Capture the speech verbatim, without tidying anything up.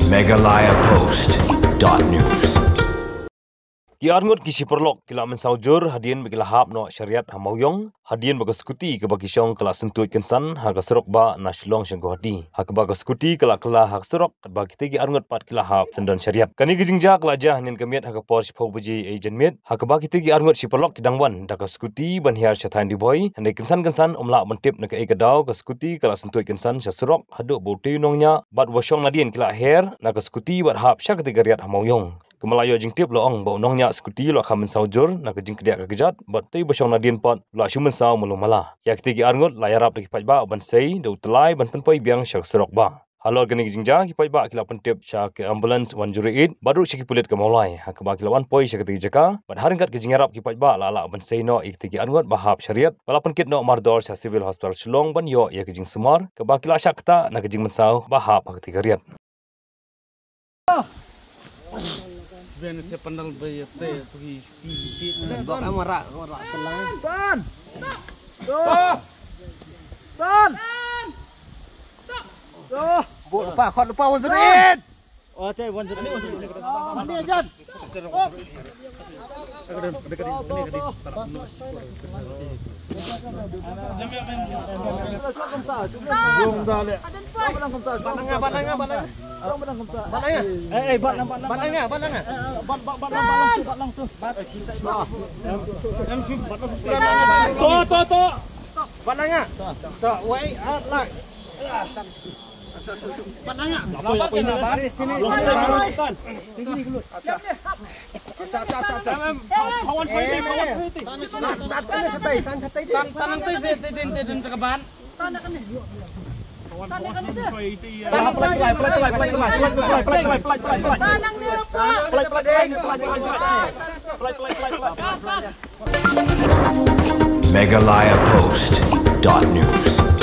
Meghalaya Post dot news. Ki arngut ki shi paralok ki la mynsaw jur hadien ba ki la hap noh shariat ha Mawiong, hadien ba ka skuti kaba ki shong ka la syntuid kynsan ha ka surok bah na Shillong sha Guwahati. Ha kaba ka skuti ka la kylla ha ka surok, katba kitei ki arngut pat ki la hap syndon shariat. Kane ka jingjia ka la jia hynnin ka miet ha ka por shiphew baje ei janmiet, ha kaba kitei ki arngut shi paralok ki dang wan da ka skuti ban hiar sha thaiñ Ri Bhoi, hynrei kynsan kynsan ym lah ban tip na kaei ka daw ka skuti ka la syntuid kynsan sha surok, haduh ba utei u nongñiah bad uba shong nadien ki la her na ka skuti bad hap sha katei ka riat ha Mawiong. Kumba la ïoh jingtip la ong ba u nongñiah skuti u la kham mynsaw jur na ka jingkdiah ka kjat, bad utei uba shong nadien pat u la shu mynsaw malu mala. Ïa kitei ki arngut la ïarap da ki paidbah ban sei da u tyllai ban pynpoi biang sha ka surok bah. Halor kane ka jingjia, ki paidbah ki la pyntip sha ka ambulance one zero eight bad ruh sha ki pulit ka Mawlai, ha kaba ki la wan poi sha katei ka jaka, bad ha ryngkat ka jingïarap ki paidbah la lah ban sei noh ïa kitei ki arngut ba hap shariat, ba la pynkit noh mardor sha Civil Hospital Shillong ban ïoh ïa ka jingsumar, kaba ki la shah ktah na ka jingmynsaw ba hap ha katei ka riat. Sebenarnya saya pandal bayar teh pergi pergi. Bok amara amara telang. Tan. Tuh. Tan. Tuh. Bok lupa, khot lupa, one zero eight. Oh, teh, one zero eight. Mandi aja. To, to, to. Balanga. To, wai, ah, lak. Balanga. Apa yang kau ingat? Sini, sini. Meghalaya Post dot news.